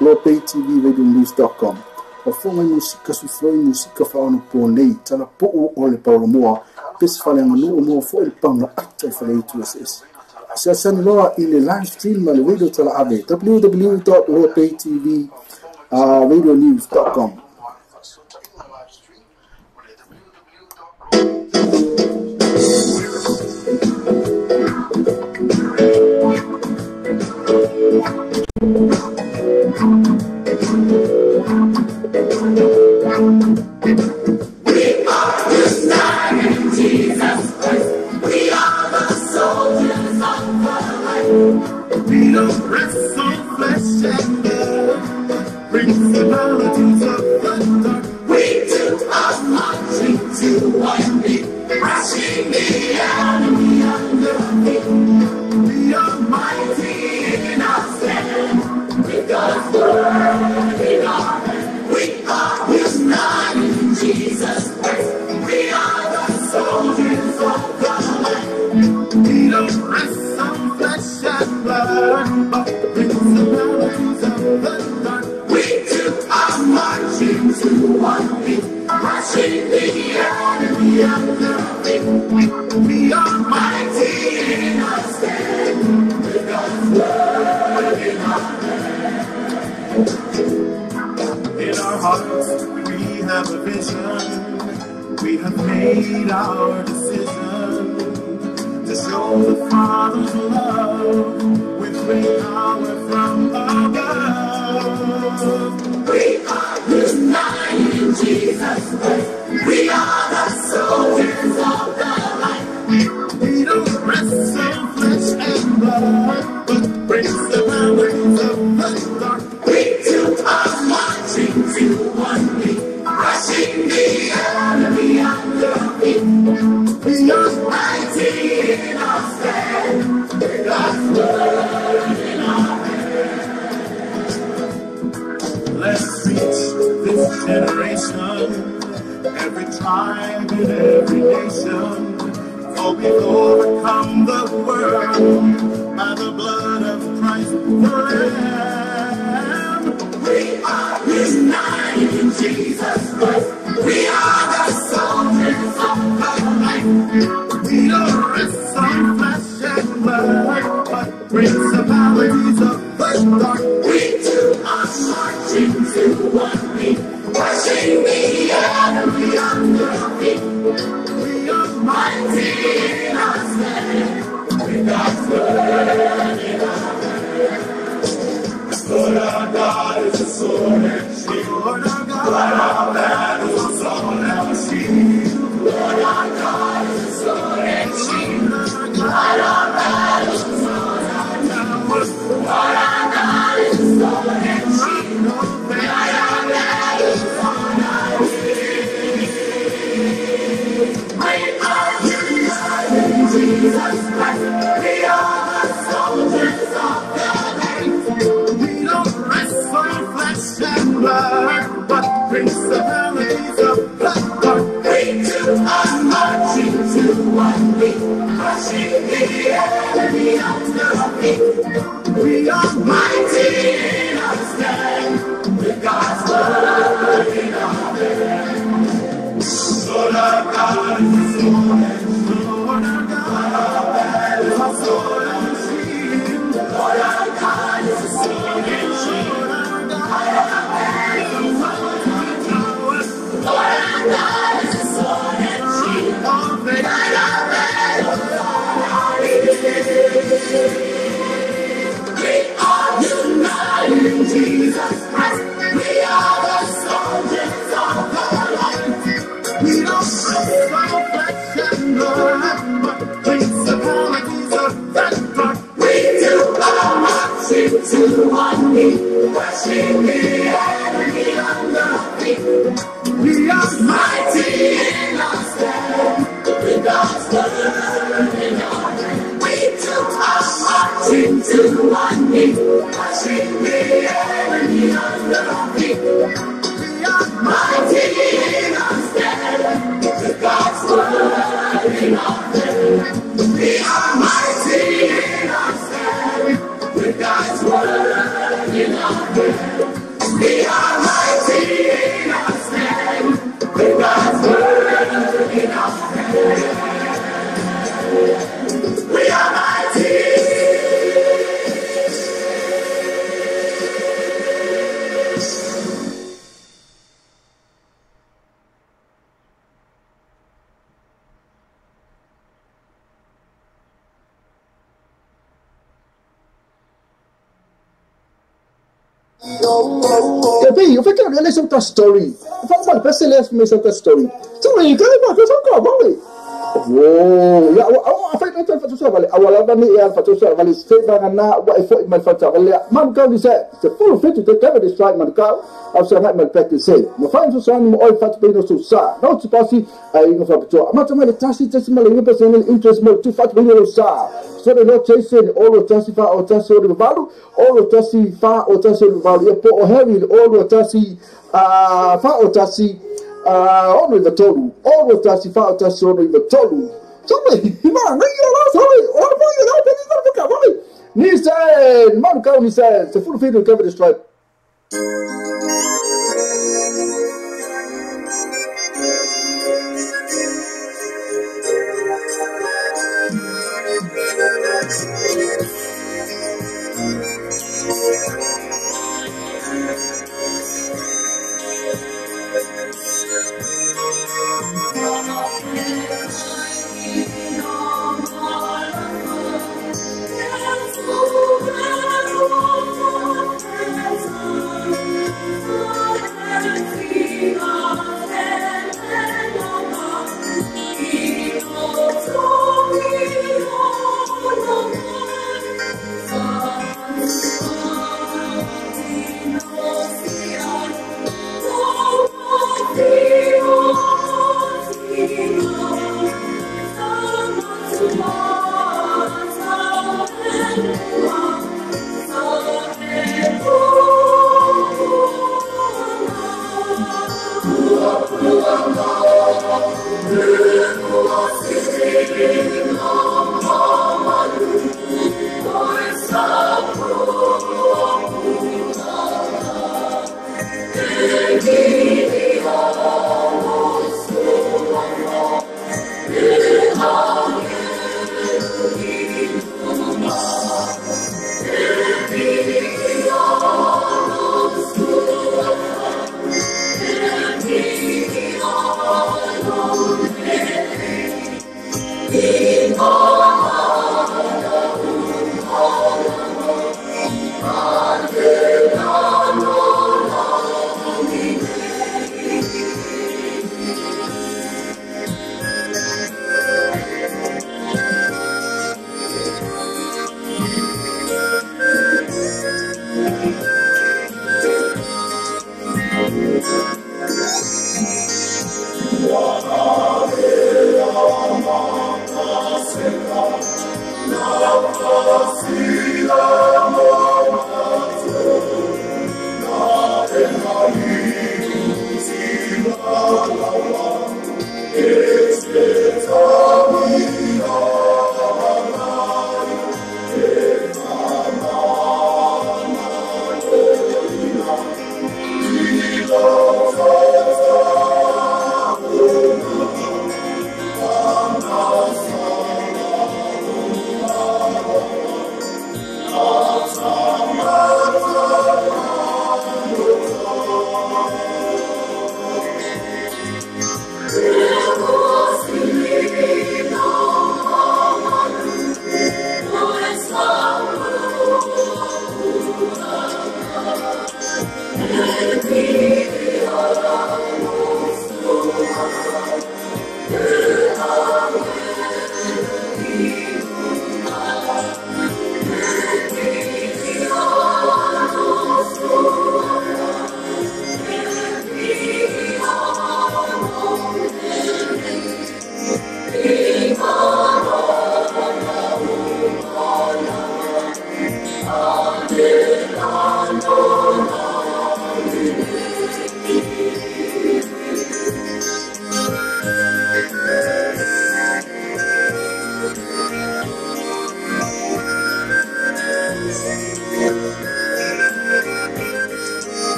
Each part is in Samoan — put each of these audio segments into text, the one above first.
loapetvradionews.com. Fofoga i musika suifloi musika faaonaponei talapuu o le paulamoa pesi faaleaganuu mo foʻi le paga ata i faleitu ss asiasani loa i le live stream ma le radio talaave www loapaytv radionews.com. We are united in Jesus Christ. We are the soldiers of the light. We don't wrestle flesh and blood, principalities of the dark. We do our marching to one beat, crushing the enemy under feet. We are mighty in our stand, with God's word in our hand. We are united in Jesus Christ. We are the soldiers of the light. We don't wrestle flesh and blood, but principalities of the dark. We do our marching to one beat, crushing the enemy under feet. We are mighty in our stand, with God's word in our hand. In our hearts, we have a vision. We have made our decision to show the Father's love with great power from above. We are united in Jesus Christ. We are the soldiers of the light. We don't wrestle flesh and blood, but principalities of the dark. We do our marching to one beat, crushing the enemy under feet. We are mighty in our stand, with God's word in our hand. Let's reach this generation, every tribe and every nation, for we've overcome the world by the blood of Christ the Lamb. We are united in Jesus Christ. We are the soldiers of the light. We don't wrestle flesh and blood, but principalities of the dark. We do our marching to one beat, crushing the enemy under feet. We are mighty in our stand, with God's word in our hand. Lord our God is a sword and shield. Lord our God, Lord our battles on our shield. Lord our God is a sword and shield. Lord our battles on our tower. Lord our God is a sword and shield. Lord our battles on our shield. We are united in Jesus Christ. We are the soldiers of the light. We don't wrestle flesh and blood, but principalities of the dark. We do our marching to one beat, crushing the enemy under our feet. We are mighty in our stand, with God's word in our hand. Lord our God is a sword and shield. Lord our God is a sword and shield. Lord our God is a sword and shield. Lord our battles on our tower. Lord our God is a sword and shield. Lord our battles on our shield. We are united in Jesus Christ. We are the soldiers of the light. We don't wrestle flesh and blood, but principalities of the dark. We do our marching to one beat, crushing the enemy under our feet. We are mighty in our stand, with God's word in our hand. We do our marching to one beat, crushing the enemy under our feet. We are mighty in our stand, with God's word in our hand. We are mighty. E pei, o fai le so ta story. Fa ma le se le me so ta story. So e ka ba ka so ka ba le. Wo, ya o a fai ta fa so vale. Awala ba ni e fa so vale se ba na wa e fo mai fa ta vale. Man ka ni se se full fit te ka de strike man ka. Au se ngai mal pek se. Mo fa so so mo oi fa te no so sa. No te pasi ai no fa to. Ma ma le tasi tasi ma le ni personal interest mo tu fa te no sa. So le no chasing o lo tasi fa o tasi o le valu o lo tasi fa o tasi o le valu e po o heavy o lo tasi a fa o tasi a ono i tolu o lo tasi fa o tasi ono i tolu. So me ma ngai la so o la fa la pe ni ka ka ni se man ka ni se se full feed cover the stripe. Thank you.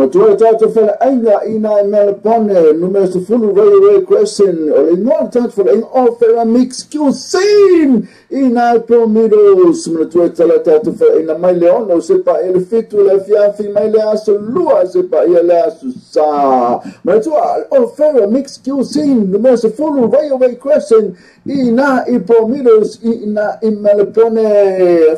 Matua tātou whalainga i nā Melbourne, numero 10 Railway Crescent, o le ingoa tātou whalainga o Ferramix Cuisine i nā Palmitos. Matua tala tātou whalainga mai le ono, se pa ele fitu le fiafi mai le aso lua, se pa ia le aso sa. Matua o Ferramix Cuisine, numero 10 Railway Crescent i nā i Palmitos i nā i Melbourne.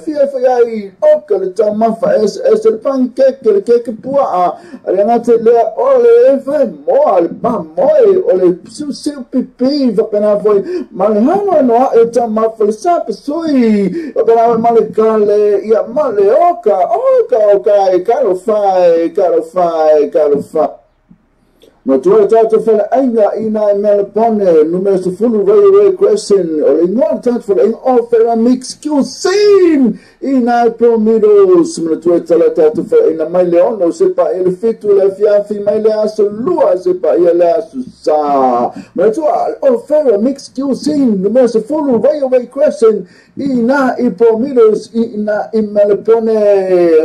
Fia whai o ka le taumafa es le pancake le keke pua. Arenate lea o le efe moa le pamoe o le siusiu pipi wapena foi malehano noa e tamafa le sape sui wapena foi malekale ia male oka oka oka e kalo fai kalo fai kalo fai. Matua tātou whalainga i nā Melbourne, numero 10 Railway Crescent, o le ingoa tātou whalainga o Ferramix Cuisine i nā Palmitos. Matua tala tātou whalainga mai le ono, se pa ele fitu le fiafi mai le aso lua, se pa ia le aso sa. Matua o Ferramix Cuisine, numero 10 Railway Crescent i nā i Palmitos i nā i Melbourne.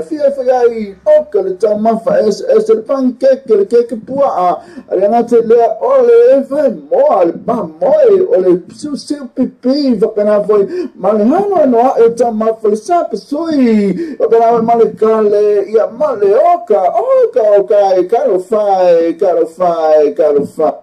Fia whai o ka le taumafa es le pancake le keke pua. Arenate lea o le efe moa le pamoe o le siusiu pipi wapena foi malehano noa e tamafa le sape sui wapena foi malekale ia male oka oka oka e kalo fai kalo fai kalo fai.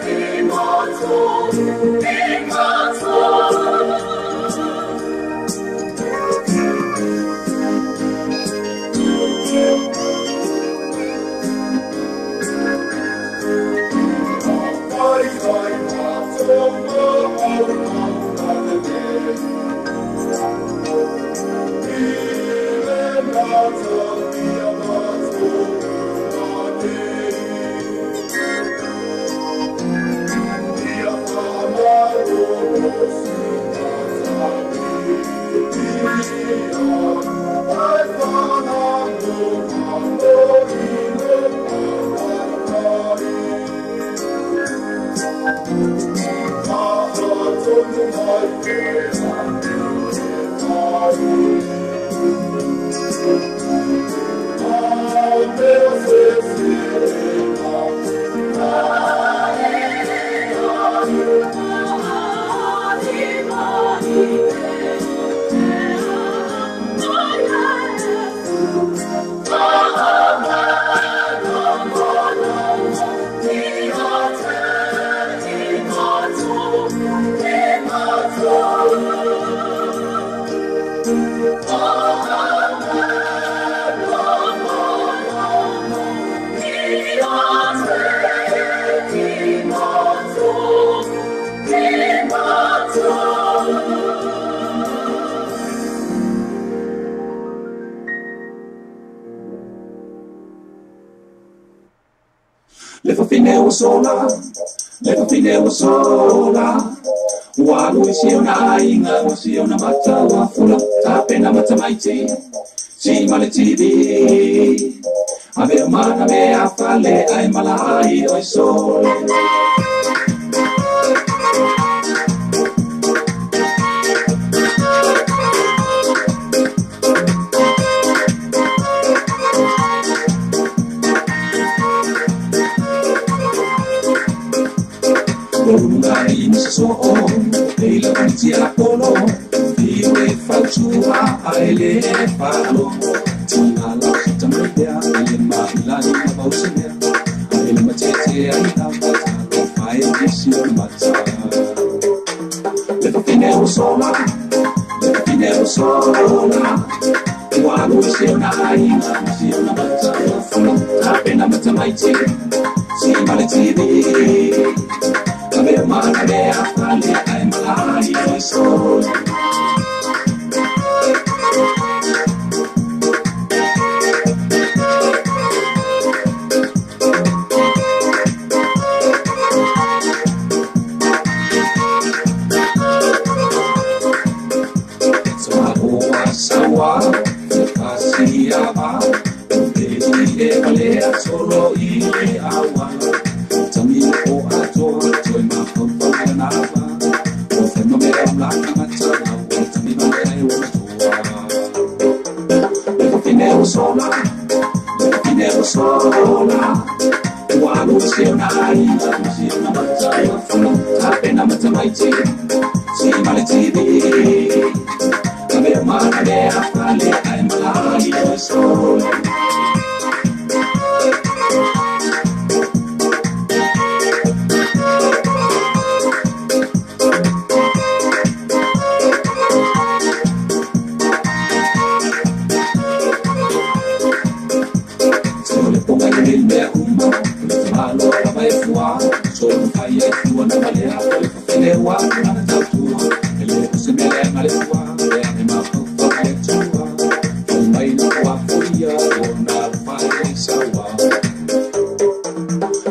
Be Le fafine ua sola, le fafine ua sola. Ua alu i si ona aiga, ua si ona mata ua fula, tapena matamaiti, tima le tivi. Ave o mana me a fale, ai malai oi sole. So e la vantia polo io e fautua a ele palo tina la tamea ele ma la ni pausemea ele matete ai ta lo fai si o mata le fine o sola le fine o sola wa lu si ona ai si ona mata fula apena mata maiti si maleti Ave mana me a fale ai malai oi sol. Sawa sawa pasiaba e e vale a solo i awa tami o a toa toi ma kompa na va o fe no me la mata o tami ma le o toa le fine o sola le fine o sola o alu se ona ai se ona mata fula apena mata maiti si maleti ave mana me a fale ai malai o sol.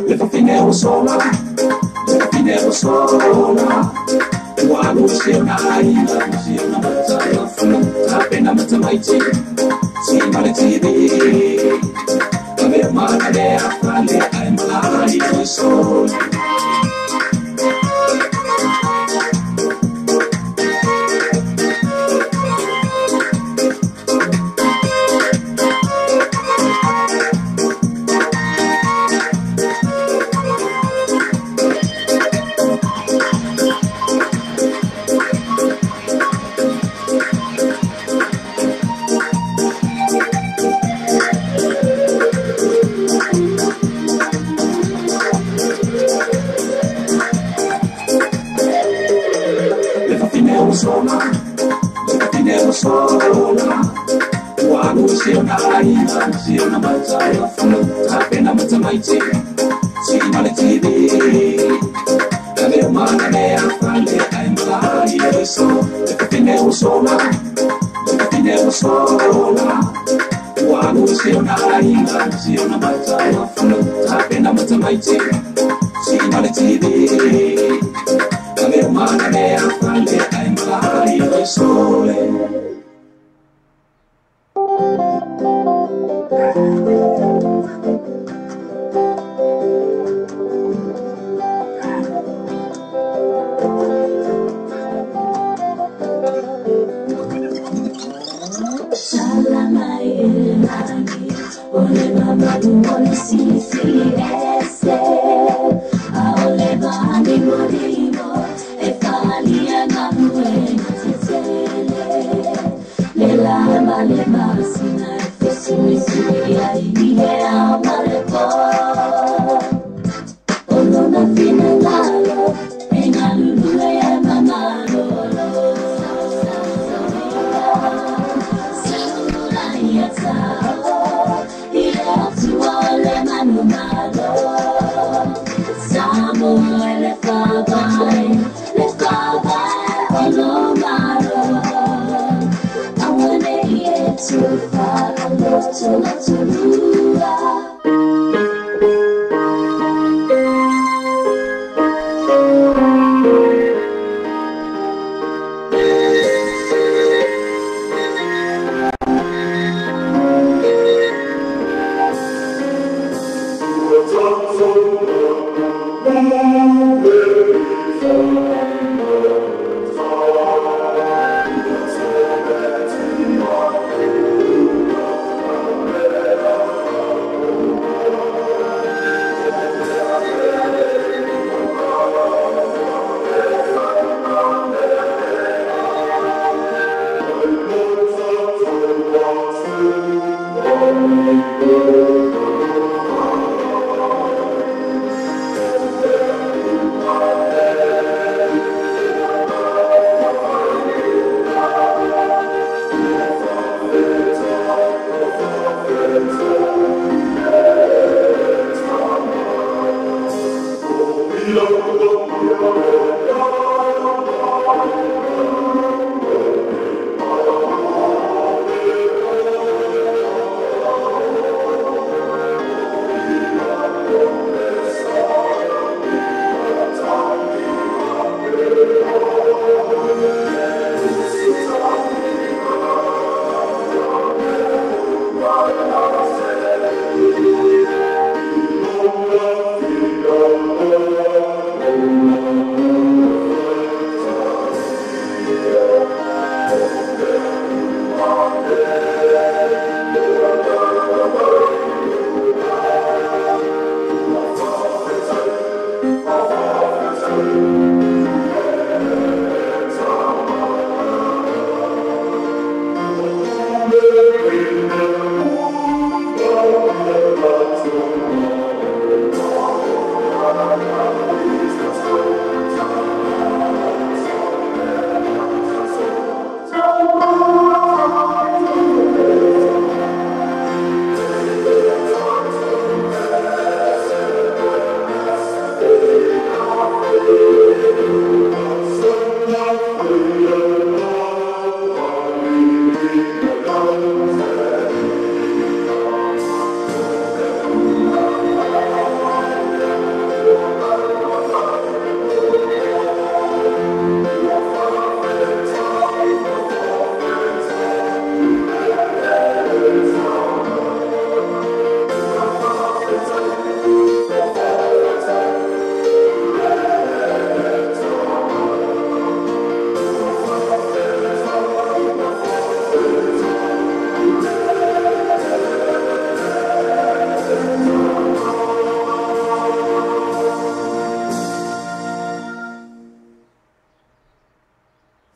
Le fine o sola, le fine o sola. Ua lu si ona ai, si ona mata fula, apena mata maiti, si maleti. Ave mana me a fale ai malai o sol. Sola, le sola. Walu siona aina, siona mataya fulu, tapena matamaiti, sina le TV. Ame mana me afale, ai so, le sola, le sola. Walu siona aina, siona mataya fulu, tapena matamaiti, sina le TV. Ame mana me afale, ai sole.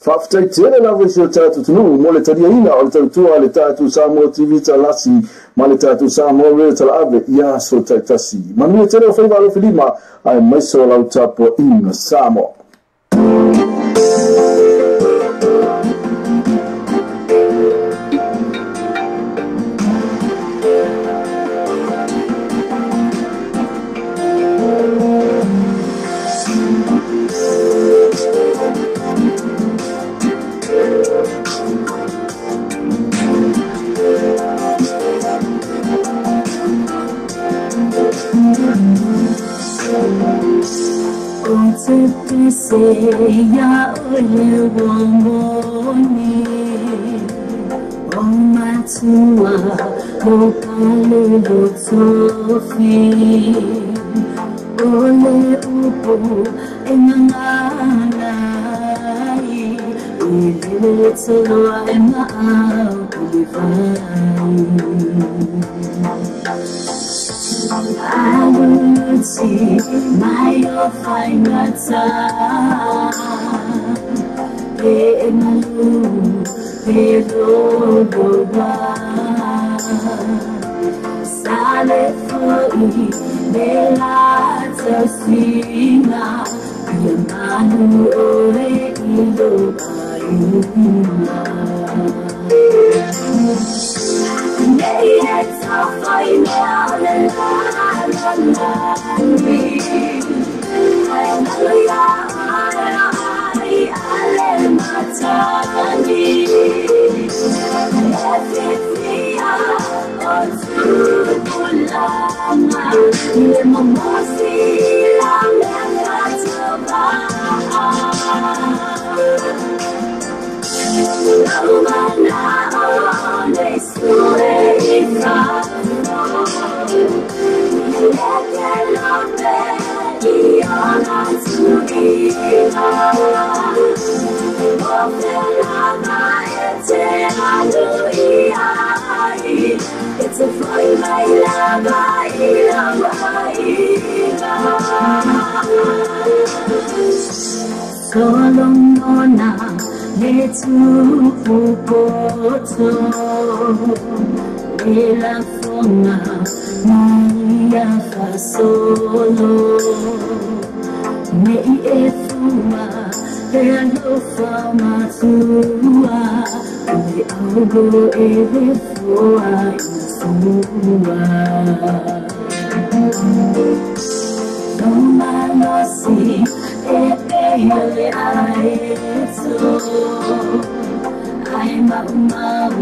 Faafetai lava i si o tatou atunuu mo le taliaina o le tautua a le tatou Samoa TV Talasi ma le tatou Samoa Radio Talaave i aso taitasi. Manuia tele o faiva alofilima aemaise o lau tapuaiga Samoa. Se ya ole wongone o matua o pale lo tsofe ole upo e ngangana ile tsolo e maau le vai. Aluti mai o faingata e malu e logoa sale foi bela tausina ia manu ore ilo aiuna. It's a fine my love, I love, Solomona le tupupoto le la fonga maia fasolo me i e fua e alofa matua le augo e le fua i sua. Tomalosi e pehele aeto ai mau mau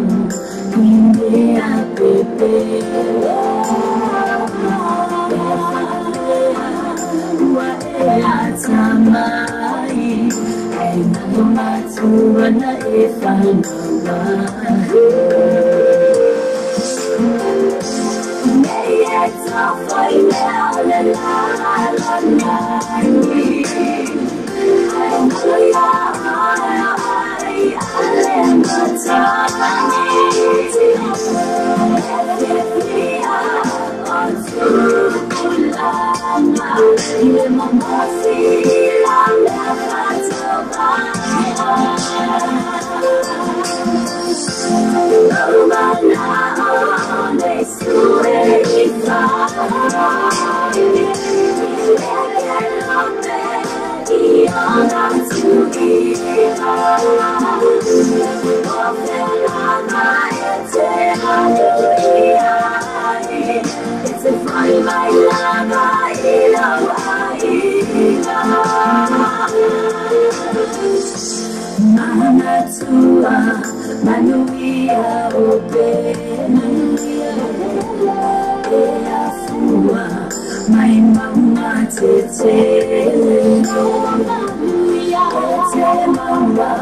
inde a pepe ua e atamai ai nalo matua na e whanau. Manatua, manuia o pena, e afua, mai mauma te tele, te maua,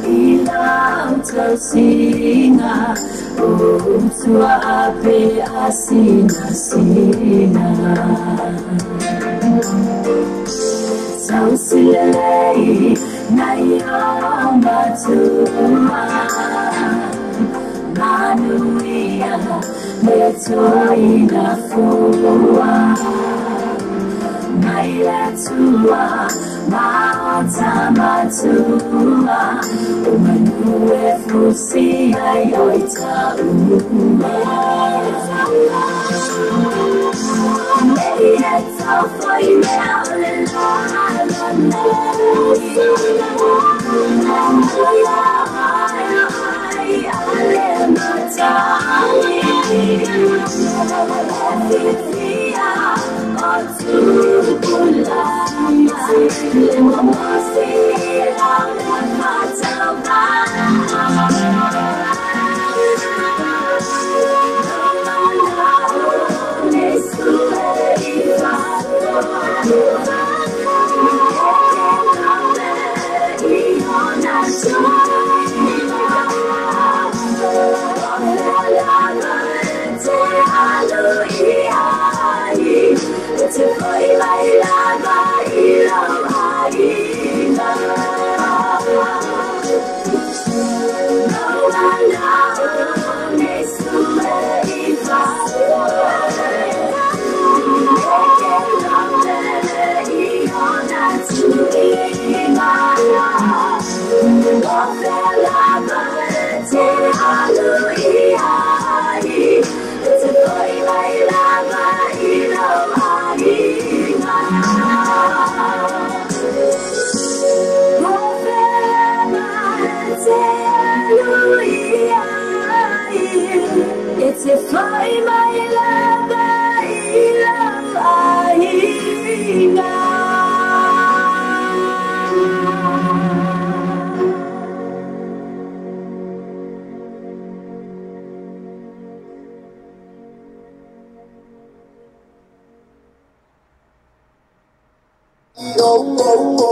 i lau tausinga, o tua ape asina sina. Tausilei, na matua, manuia, le toina fua, mai le tua, mata matua, o manu e fusi ai oita ua. Me e tau mea le la la la.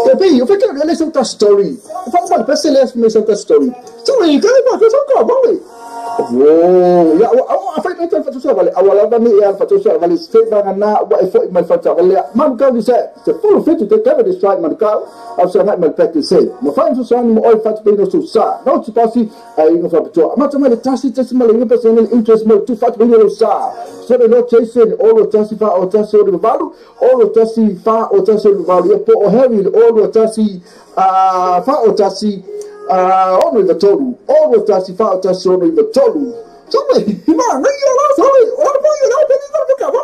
Baby, eu falei que ela story. Eu falo, mano, parece que ela é story. Sorry, cara, mano, eu sou um Wow, ya, a fai mai fatu sa vale, awala ba mi ya fatu sa vale, se ba na wa e foi mai fatu vale. Man ka ni se, se full fit te cover this right man ka, au sa ngai mai practice se. Mo fai so sa mo oi fatu pe no so sa. No ti pasi ai no fa to. Ma tama le tasi tasi ma le ngi personal interest mo tu fatu pe no sa. So le no chase o lo tasi fa o tasi o le valu, o lo tasi fa o tasi o le valu. Po o Harry o lo tasi a fa o tasi ono i tolu, ono tasi fa o tasi ono i tolu. Sorry, ma ngai la sorry, o pa i la pe ni ka ka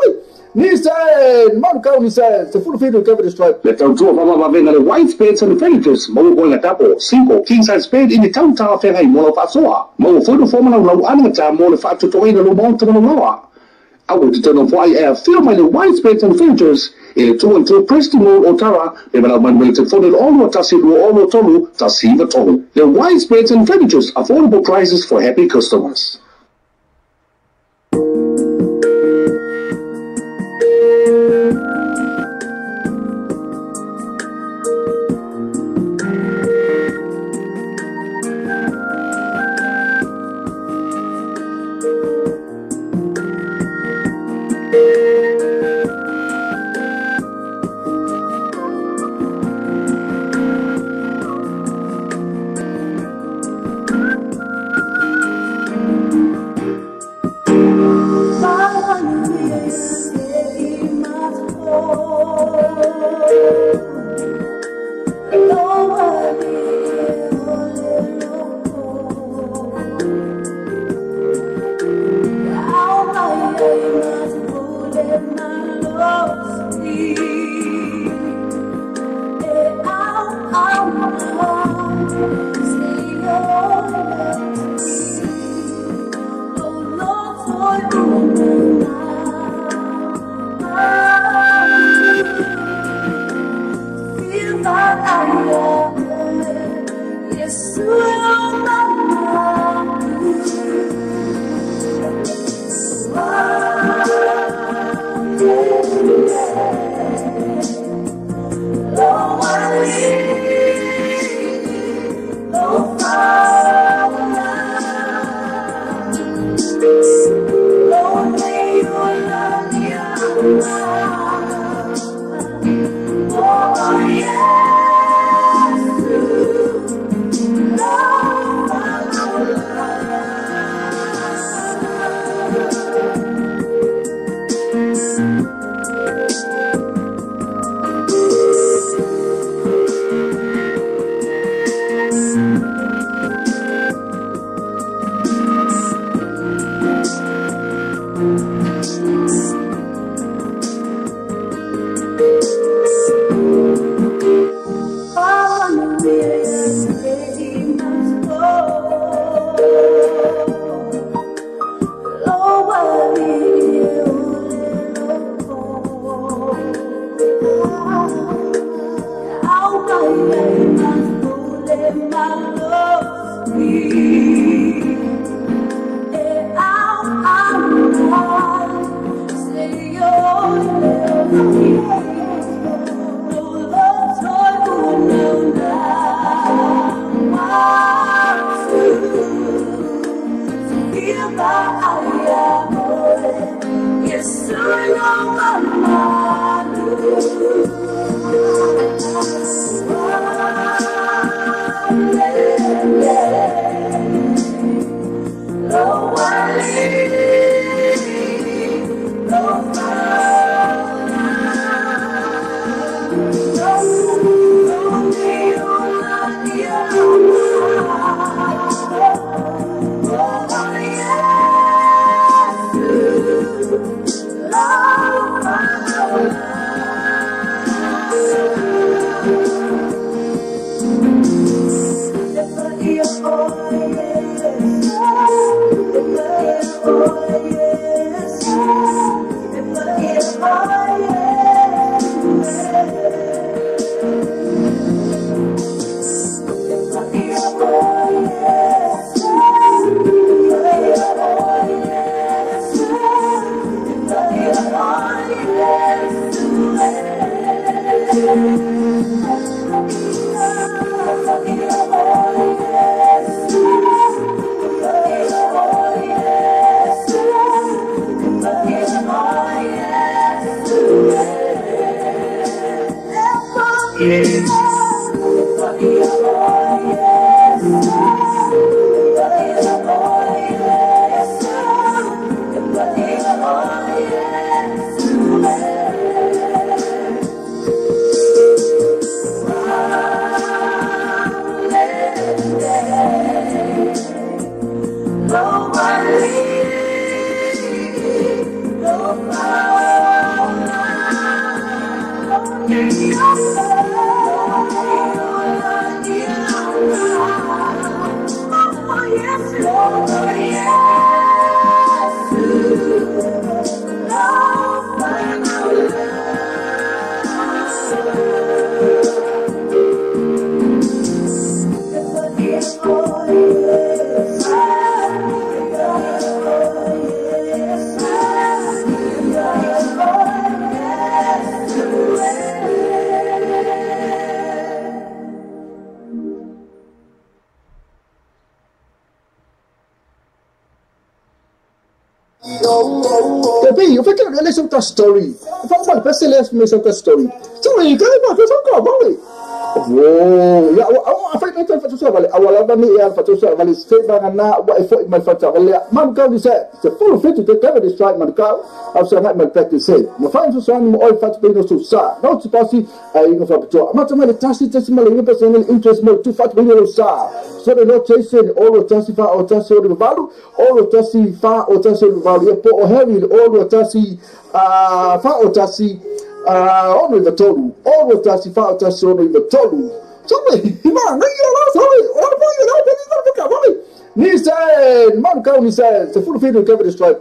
ni se man ka ni se se full feed cover stripe. Le tautua wawawawena le white beds and furnitures, maua koe tapo, single, king size bed i ni tautaa whengai mo lau whaasoa. Maua fono fomana lau anagata mo le whaatutoina lo maota manonoa. Aua te tano whai e a whio mai le white beds and furnitures e le 212 Preston Road o Tara me malau mai le telefone le ono tasi lua ono tolu tasi iwa tolu. Le white beds and furnitures, affordable prices for happy customers. Yeah. Baby, eu falei, ele é outra story. Eu falo, mano, parece ele é outra story. Sorry, cara, eu sou um cara, Wow, ya, a fai mai fatu sa vale, awala ba mi ya fatu sa vale, se ba na wa e foi mai fatu vale. Man ka ni se, se full fit te cover this right man ka, au sa ngai mai practice se. Ma fai so sa mo oi fatu pe no so sa. No ti pasi ai no fa to. Ma tama le tasi tasi ma le ngi personal interest mo tu fatu pe no sa. So le no chasing all tasi fa o tasi o valu, all tasi fa o tasi o valu. E po o heavy all tasi fa o tasi ono i tolu, ono tasi fa o tasi ono i tolu. Sorry, man, sorry, Nissan, man, kau Nissan, se full video cover this right.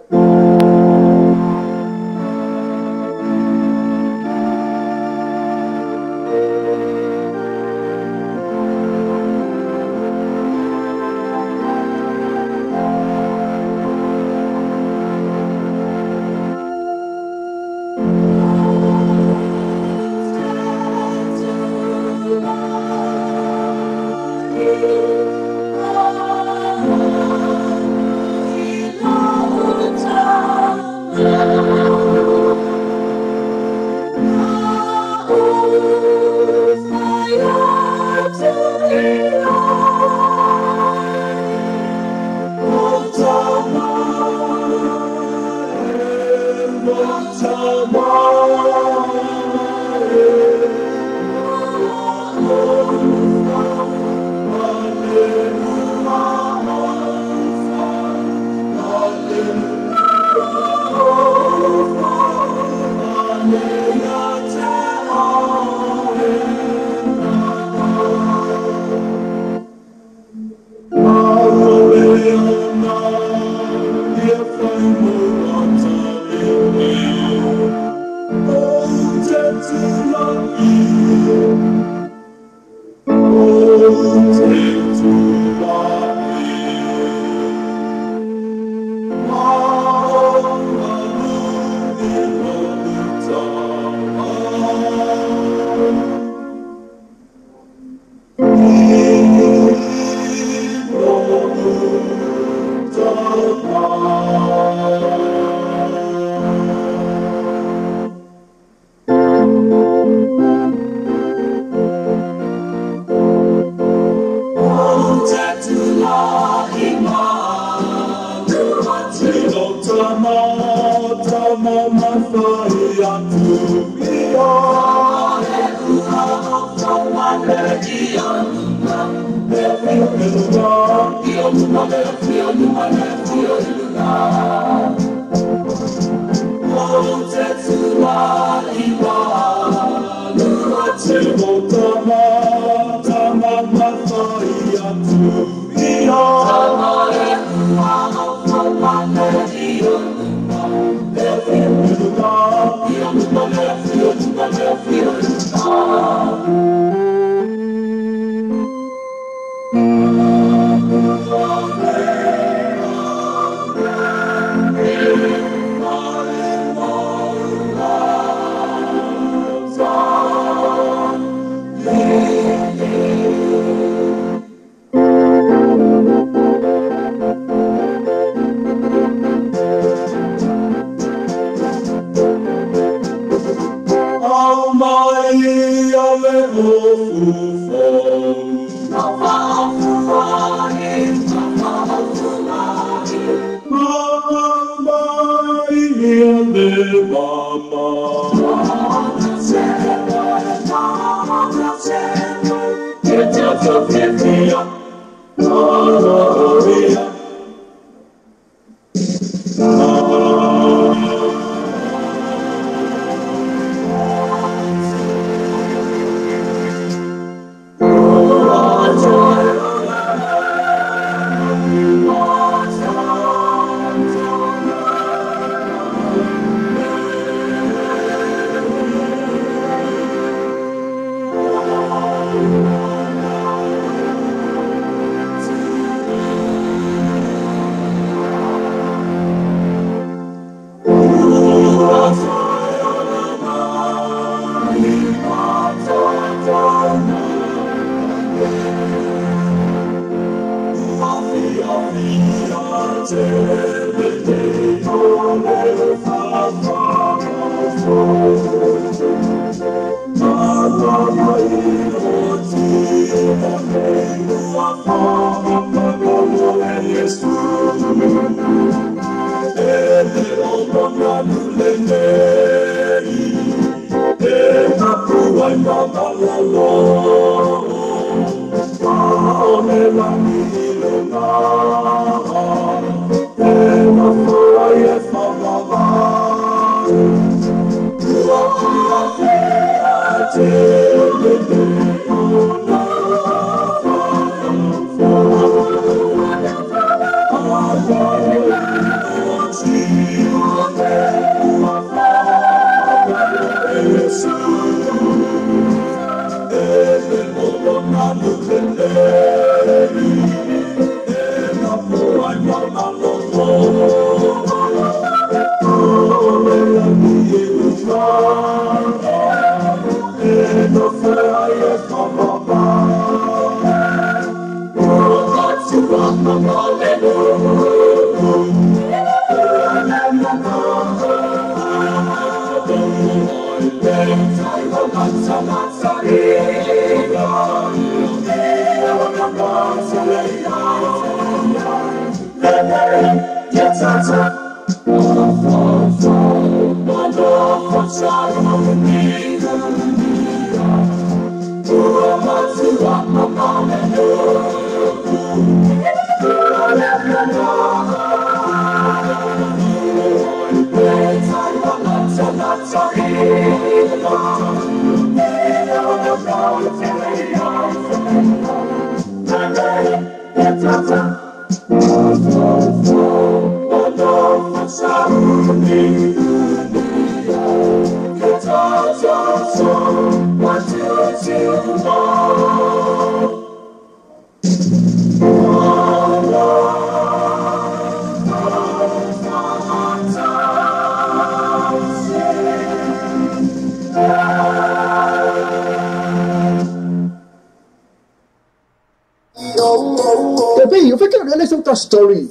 Story.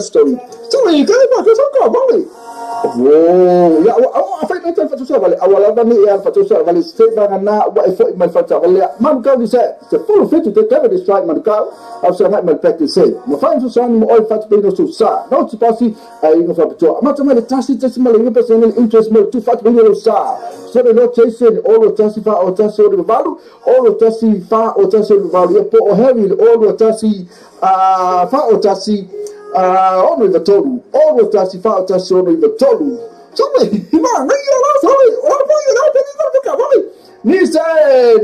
Story. Story. Whoa, ya a fai mai fa tusa vale awala ba ni ya fa tusa vale se ba na wa e foi mai fa tusa vale man ka ni se se full fit to cover this right man ka au se mai practice se mo fa tusa ni mo oi fa tu no sa no tu pasi ai no fa tu ma tu mai tasi tasi mai le personal interest mo tu fa tu no sa so le no chasing all o tasi fa o tasi o valu all o tasi fa o tasi o valu ya po o heavy all o tasi fa o tasi ono i tolu ono tasi fa tasi ono i tolu sorry man sorry ni se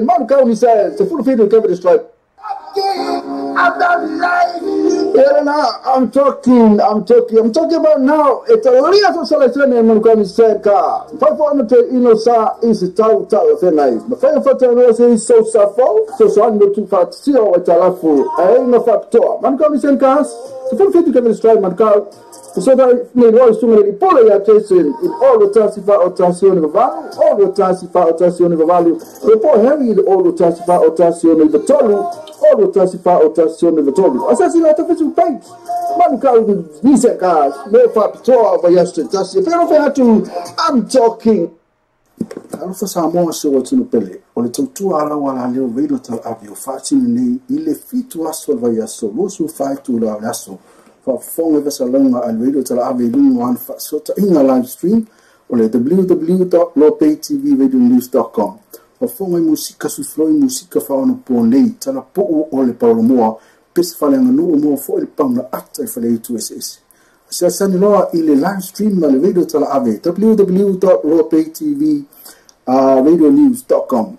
man ka ni se se full feed cover the stripe. I'm talking about now. It's a real selection and man ka ni se ka 500 ino sa is tau tau fenai. Ma 500 so sa fo so so no tu fa si o talafu ai no fa to. Man ka ni se ka se full feed cover the stripe man ka so that me lo su me polo ya chasing in all the tasi fa o tasi ono valu all the tasi fa o tasi ono valu po heavy all the tasi fa o tasi ono tolu all the tasi fa o tasi ono tolu asasi la Facebook page man ka ni se ka mo fa to va yesterday tasi pero fa tu I'm talking Alofa Samoa se o tino pele o le tautua ala wala leo veilo tal avio faatini nei i le 7 aso o le vaiaso 25 o le aso faafofoga fasalauga a le veilo tala ave i luga o ana faasotaiga live stream o le www.lopaytvradionews.com faafofoga i musika suifiloi musika faaonaponei talapuu o le paulamoa pese faleaganuu moa fo'i le pauna ata i faleitu eseese asiasani loa i le live stream ma le veilo tala ave www.lopaytvradionews.com.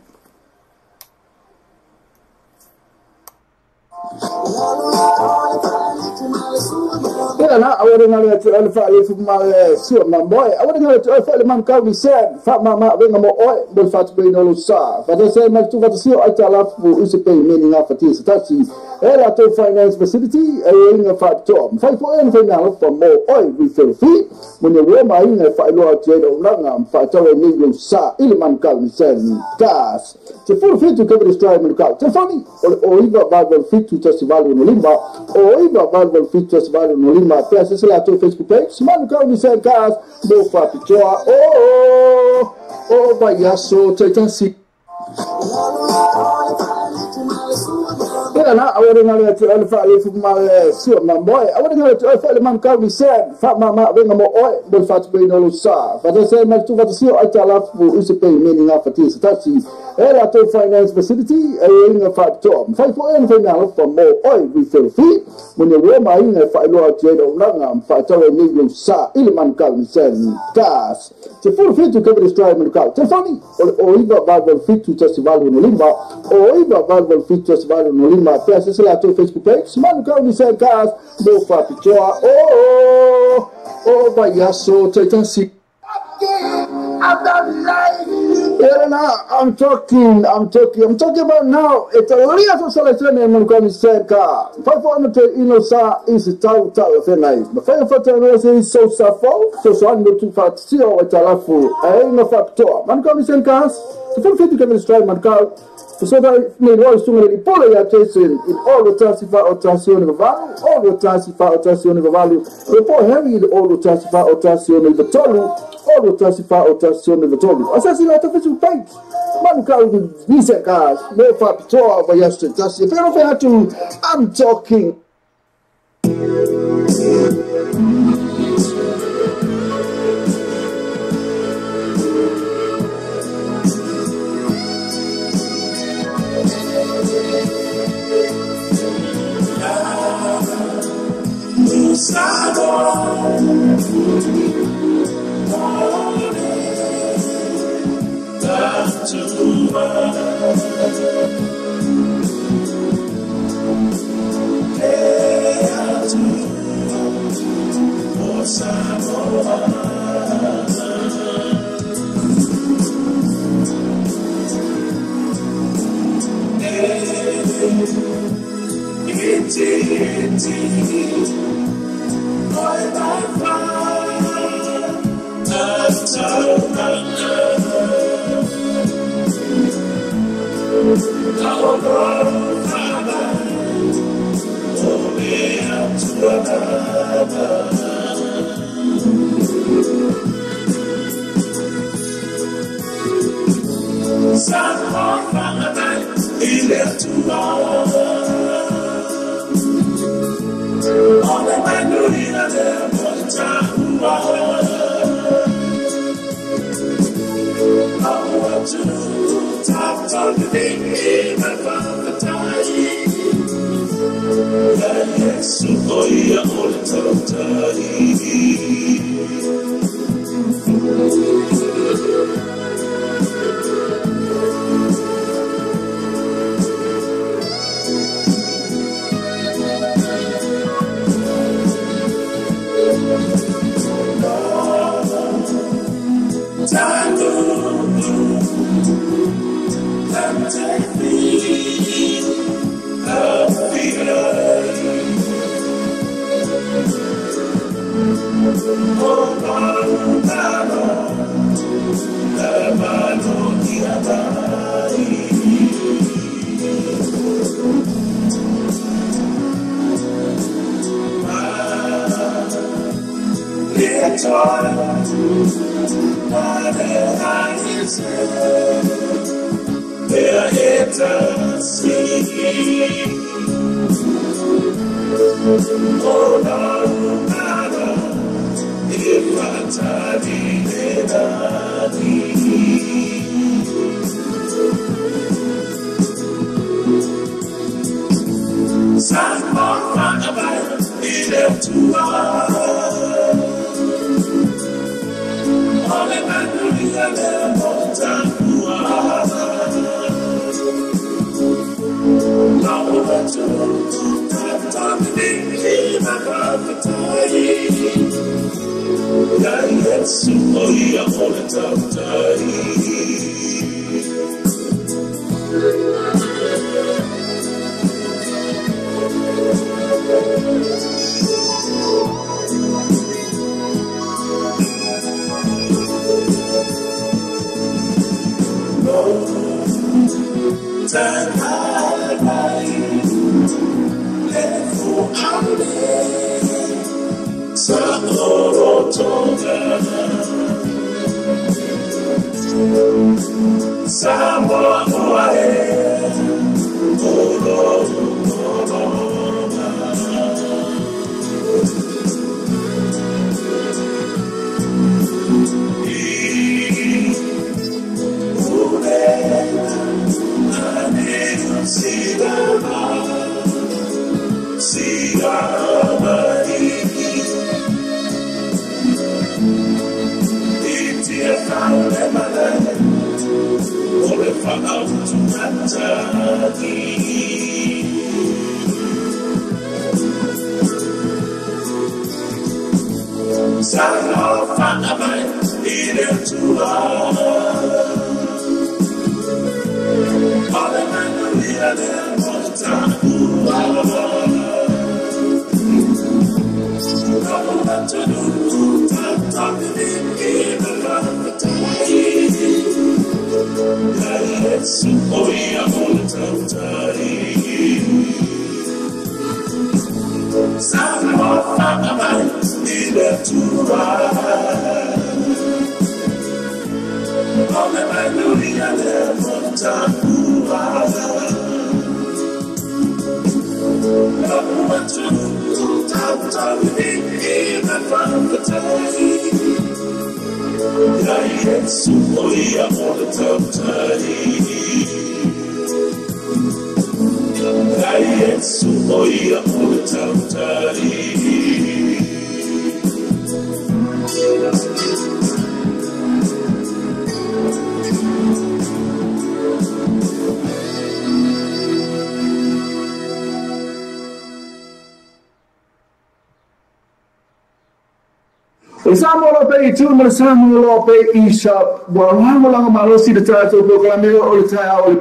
Ela awara ngale tu alfa le fu ma su ma boy awara ngale tu alfa le man ka mi se fa ma ma venga mo oi bol fat be no lo sa fa de se ma tu fa si o ta la fu u se pe me ni nga fa ti sa ti E latou finance facility e inga faapitoa mafai foʻi ona faigalofa mo oe refill fee mo ni ua maaiga e faailoa atu ai launaga ma faatau ai nei lou sa i le Manukau Nissan Cars. 17 Cavendish Drive, Manukau. Telefoni o le 0987 1865 0987 1865 pe asese latou Facebook page Manukau Nissan Cars mo faapitoa o o vaiaso taitasi. Ela awari ngale atu ole fa le fu ma si ma moe awari ngale atu ole fa le Manukau Nissan fa ma ma venga mo oe mo fa tu pe no lo sa fa se ma tu fa si o ai tala fu use pe me ni nga fa ti sa ti e la to finance facility e inga fa to fa fo en fa na fa mo oe refill fee mo ni wo ma inga fa lo atu e lo nga fa ta ni lo sa i le Manukau Nissan Cars. 17 Cavendish Drive, Manukau. Telefoni o le 0987 1865 0987 1865 pe asese latou Facebook page Manukau Nissan Cars mo faapitoa o o vaiaso taitasi. I'm talking about now. It's a real selection and Manukau Nissan Car. 500 ino sa is tau tau fenai. Ma fai fata no se so sa fo so so an tu fa si o talafu. E no fa to. Manukau Nissan Cars. 17 Cavendish Drive, Manukau. So that me lo sunga le polo ya Jason in all the tasifa o tasione valu, all the tasifa o tasione valu. Le po Harry all the tasifa o tasione vatolu, all the tasifa o tasione vatolu. Asasi la ta Facebook page. Manukau Nissan Cars, mo fa pitoa va yesterday. Tasi. If you don't to, I'm talking.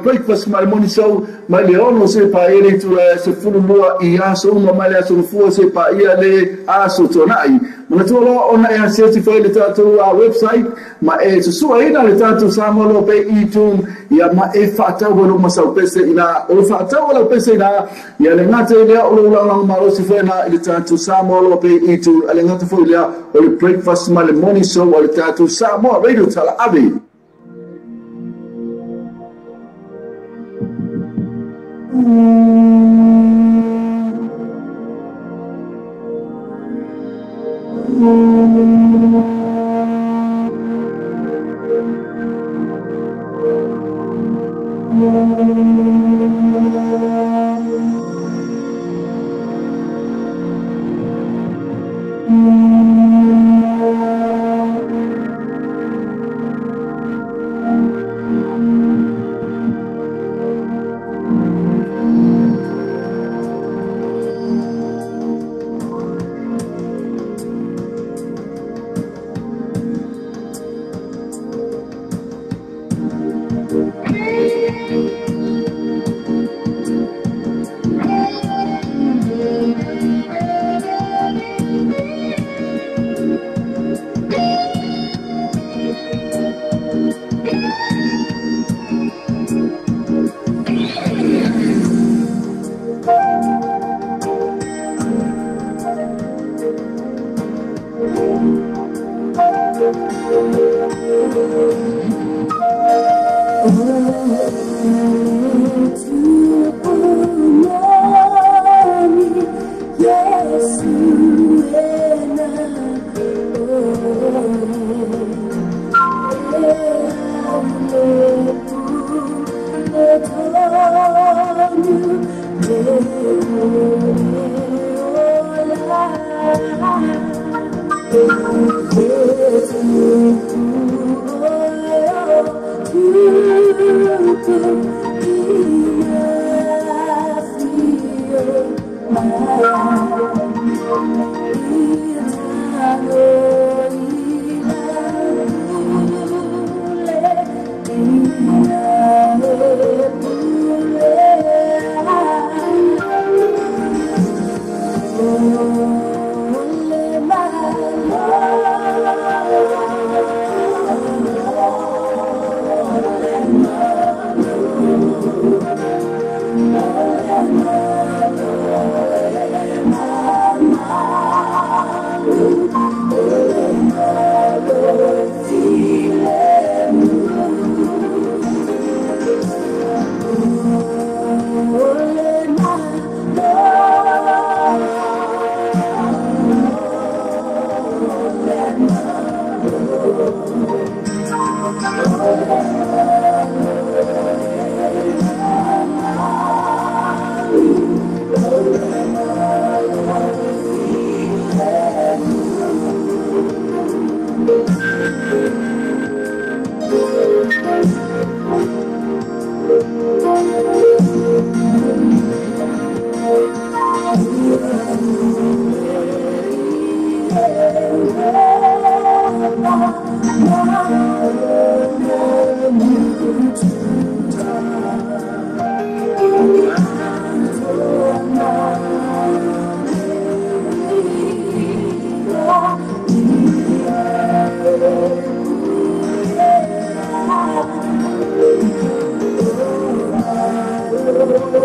Breakfast ma le morning show ma le ono se pa ele tu la se fulu lua i aso uma ma le aso fua se pa ia le aso tonai mana tu lo ona e se ti le tatou a website ma e susua ina le tatou Samoa Loa Pay iTunes ia ma e faatau lo masau pese ina o faatau lo pese ina ia le ngata ile o lo la malosi foi na ile tatou Samoa Loa Pay iTunes ale ngata foi ile o le breakfast ma le morning show o le tatou Samoa Radio Tala Ave.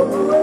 Thank you.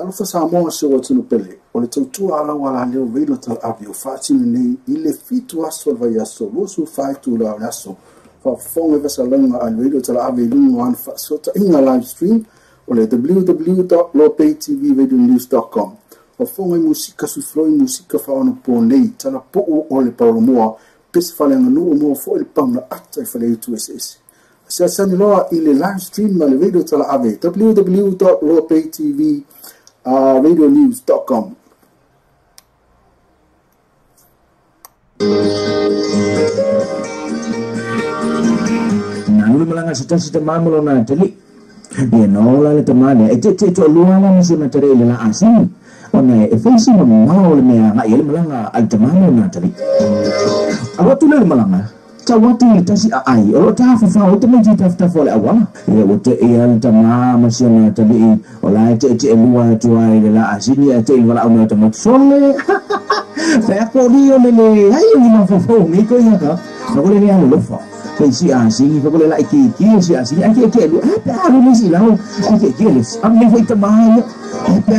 Talofa Samoa se o atunu pele, o le tautua ala wala leo reilo talaave o faatino nei i le 7 aso o le vaiaso, 24 itula o le aso. Faafofoga faasalaga a le reilo talaave i luga o ana faasootaiga live stream o le www.lopaytvradionews.com. Faafofoga i musika suifiloi musika faaonaponei, talapuu o le paulamoa, pese faaleaganuu moa foi le pauna ata i faleitu eseese. Asiasani loa i le live stream ma le radio talaave www.lopaytvradionews.com. Nanu malanga sita sita mamulo na tali. Ia nola le tamale e te te to lua la musu na tare le la asin. Ona e feisi ma mao le mea ngai le malanga al tamamo na tali. Awatu le malanga tawati le tasi a ai o ta fa fa o te me ta fa fa le awala. Ia o te e al tamama si na tali o la te te lua tu ai le la asin ia te wala o me ta sole. Fa ko li o le le ai ni ma fa fa ni ko ia ka. No le le lo fa. Pe si a si fa ko le la ki ki si a si a ki ki lu a pa lu si la a ki ki le a me foi ta mai a pa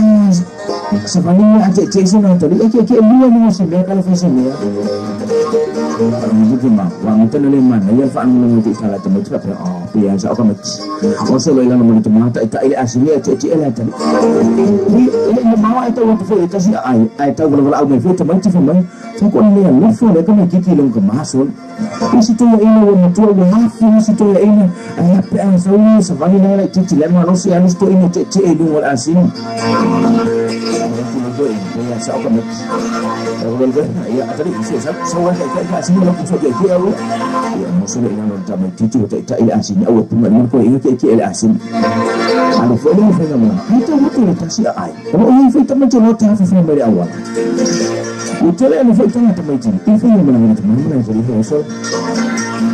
sa fa ni a te te si na to li a ki ki lu ni si me ka la fa si me ni ki ma wa mo te le man ya fa nu ti sa la te mo tra pe o pe ya sa o ka mo o so lo ila mo te ma ta ta ile a si ni a te te ela ta ni ile mo ma wa ta wa fo ta si ai ai ta wa la o me fo ta ma ti fo mai fa ko le lo fo le ka me ki ki lo ka ma so isi to ina wa matua wa hafu isi to ina ai pe a sa u sa vani na la ti ti le ma no si anu to ina te te e lu wa asin ya sa o ka me ya atari isi sa sa wa ka ka asin lo ku ke ke au ya mo so ina no ta me ti ti ta ta ile asin au pu ma ko ina ke ke ile asin alo fo le fa na ma ta wa ta si ai o o fa ta ma te lo ta fa fa me awala Utele anu foi tanga tamai tini. Ife ni mana mana tamai mana jadi ho so.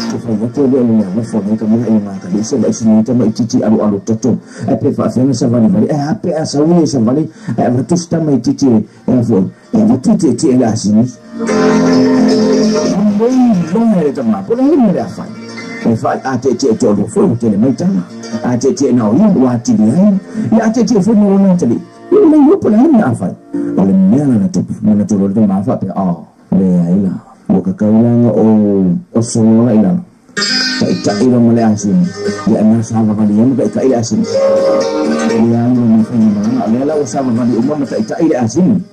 Ko fa ya ko le le fo ne ka mo e ma ka le se ba si ni tamai titi alu alu toto. E pe fa fa sa vali vali. E ha pe a sa uni sa vali. E va tu sta mai titi e fo. E va tu ti ti la sini. Moi lo hele tama. Ko le hele le fa. E fa a te te to lo fo te le mai tanga. A te te na o wa ti ni ai. Ya te te fo no na te le. Le yo po le na fa. O le mea na tupu mana tolo le ma fa pe a le ai la o ka kaulanga o solo la ila ta ta ila mo le asin ya na sa va vali mo ka ila asin ya no mo fa ni ma le la o sa va vali o mo ta ta ila asin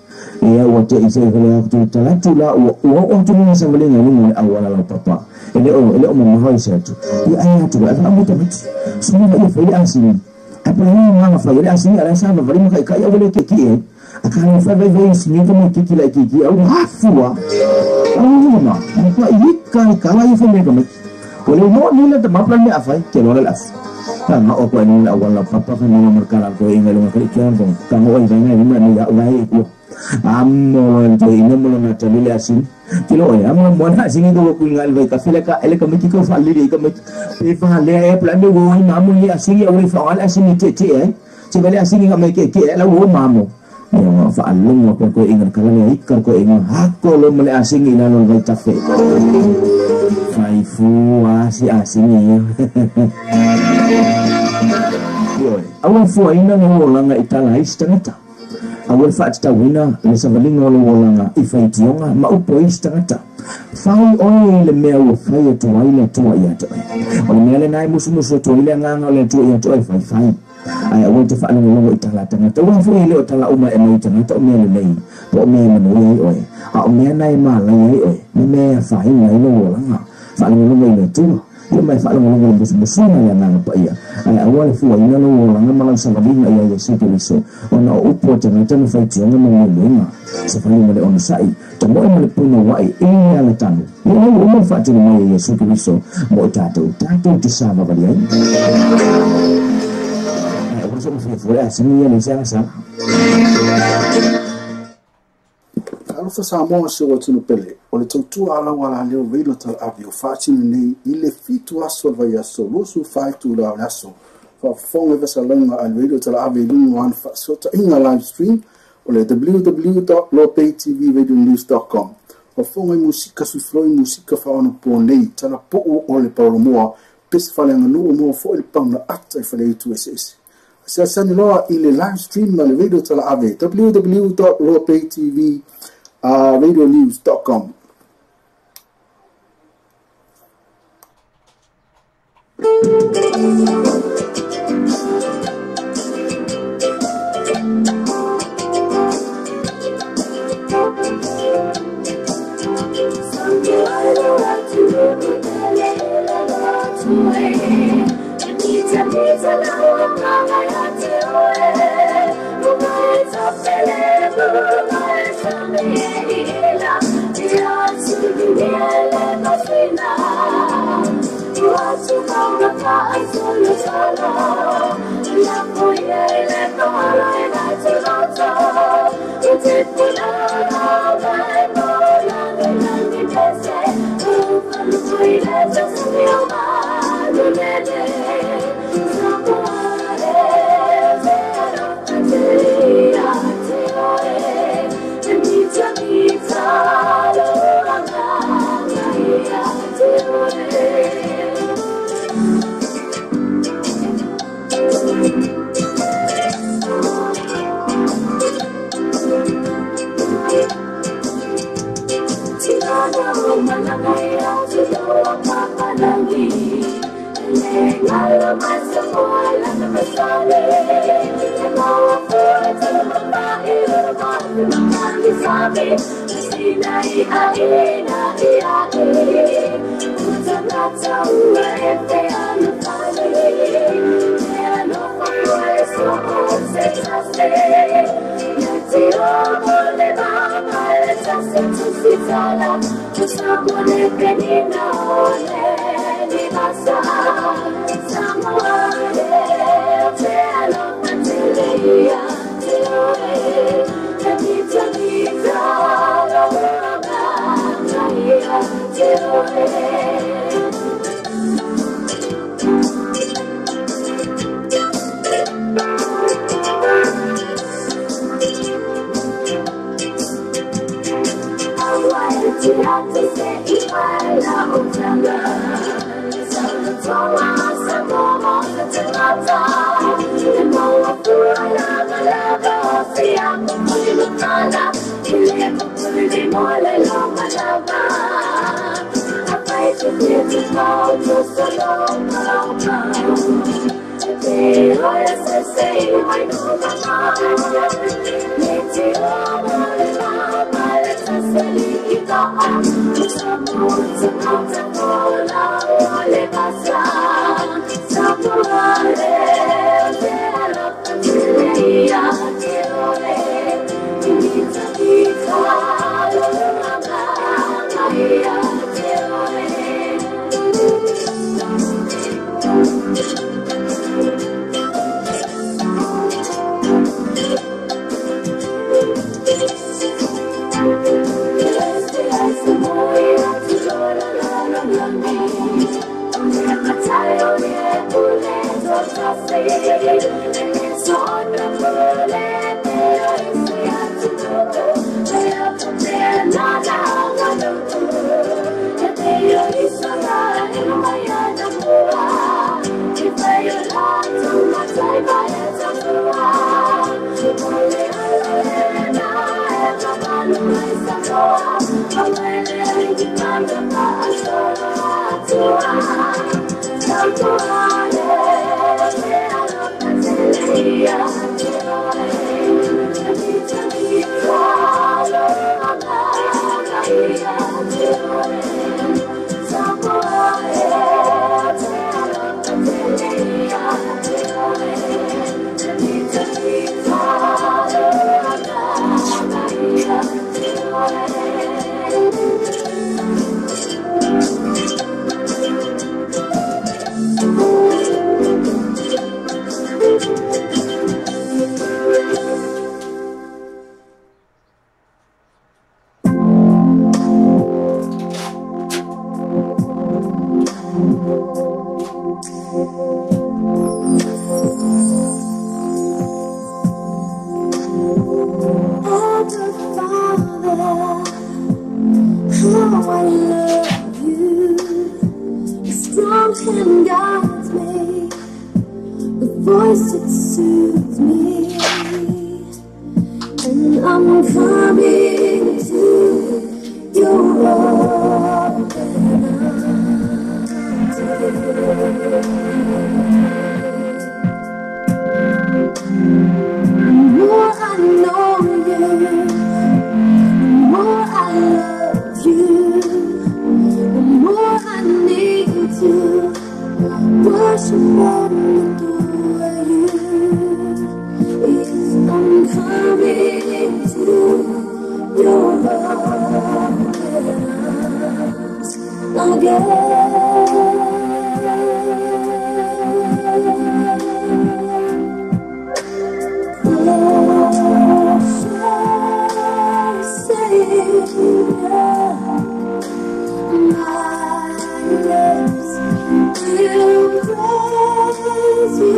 ya wa te ise ko le tu ta la tu la o o tu ni sa vali ni mo awala la papa ele o mo mo se tu ya ai tu la mo ta mit so mo ya fa ila asin apa ni ma fa ila asin ala sa va vali mo ka ka ya le ke ki akala fa vai vai singa mo kiki la kiki au hafua au ma ko yika kala yi fa me ko o le mo ni la ma plan me afai ke lo la af ta ma o ko ni la wala papa fa ni mo kala ko inga lo ko ki ko ka mo i vai ni ma ni ya vai ko amo lo to ina mo na ta le asin ki lo ya mo mo na singa ko ku ngal vai ka fele ka ele ka me ki ko fa le ka me pe fa le e plan me wo ma mo ni asin ya o fa al asin te te eh ti le asin nga me ke ke la wo ma mo ya fa alung ko ko ingat kala ni ikar ko ingat hako lo mele asing ina lo vai tafe fai fu asi asing ya yo awan fu ina no langa itala istangata awan fa ta wina le savalinga lo langa ifai tionga ma upo istangata fai oi le mea o fai to ai le to ia to o le mea le nai musu musu to ile nganga le to ia to ai fai fai ai awan te fa lo itala tanga wa fu ile tala uma e mai tanga to me le nei po me mo ai oi a o me nai ma la ai oi me me fa ai nai lo langa fa lo lo ile tu ia mai fa lo lo musu musu na ya nganga pa ia ai awan fu ina lo langa ma sa va binga ia ia se ke so ona o upo tanga tanga fa ti nga mo mo ma sa fa mo le on sai to mo mo le puno wa e ia le tanu ia o mo fa ti mo ia se ke so mo ta to ta to ti sa va va ai Alofa Samoa se o atunu pele, o le tautua ala wala leo reilo talaave o faatino nei i le 7 aso o le vaiaso, 24 itula o le aso. Faafofoga faasalaga a le reilo talaave i luga o ana faasootaiga live stream o le www.lopaytvradionews.com. Faafofoga i musika suifiloi musika faaonaponei, talapuu o le paulamoa, pese faaleaganuu moa foi le pauna ata i faleitu eseese. Seasani loa i le live stream ma le radio talaave www.loapaytv.radionews.com.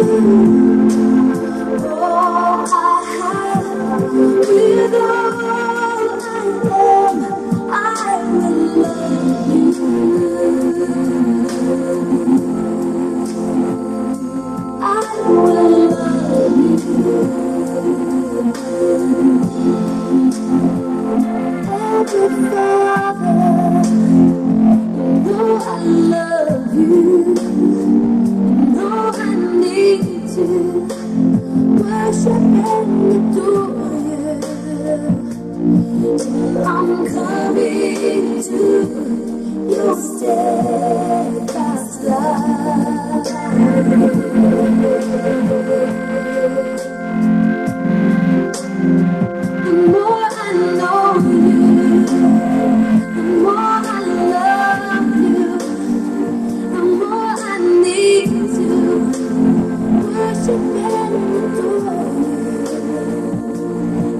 All I have, with all I am, I will love you. I will love you. Every Father, though I love you, though I need to worship and adore you, till I'm coming to your steadfast love. The more I know you, the more I love you, the more I need to worship and adore you.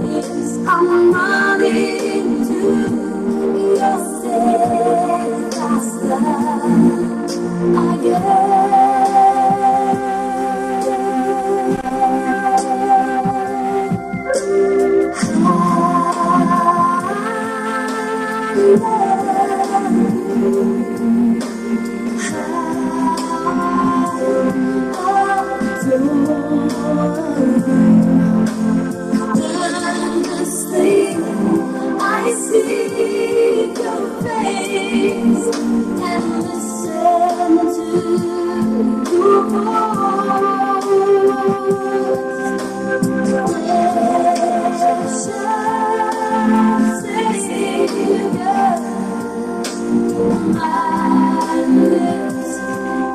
Yes, I'm running to your steadfast love again. I love you. Earnestly, I seek your face and listen to your voice. Precious Savior, my lips,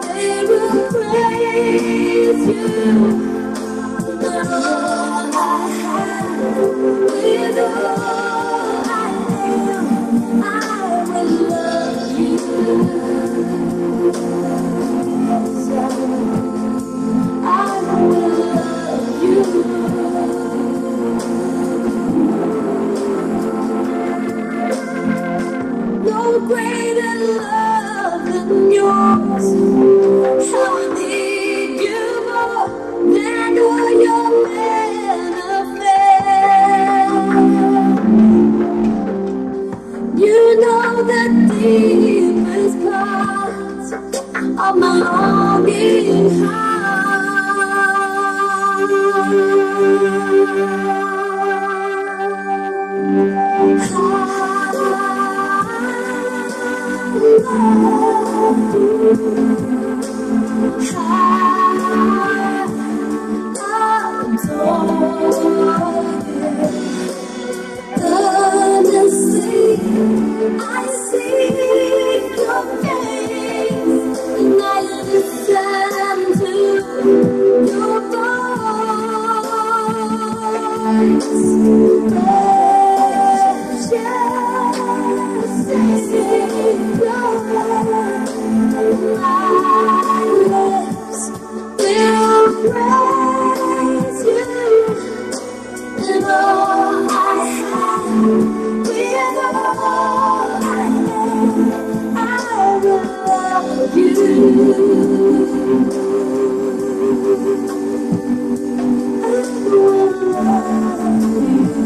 they will praise you. All I have, with all I am, I will love you. Yes, I will love you. No greater love than yours. How I need you more than all your benefits. You know the deepest parts of my longing heart. I love you. I adore you. Earnestly, I seek your face, and I listen to your voice. Precious Savior, my lips will praise you. And all I have, with all I am, I will love you. I will love you.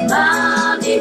Mami,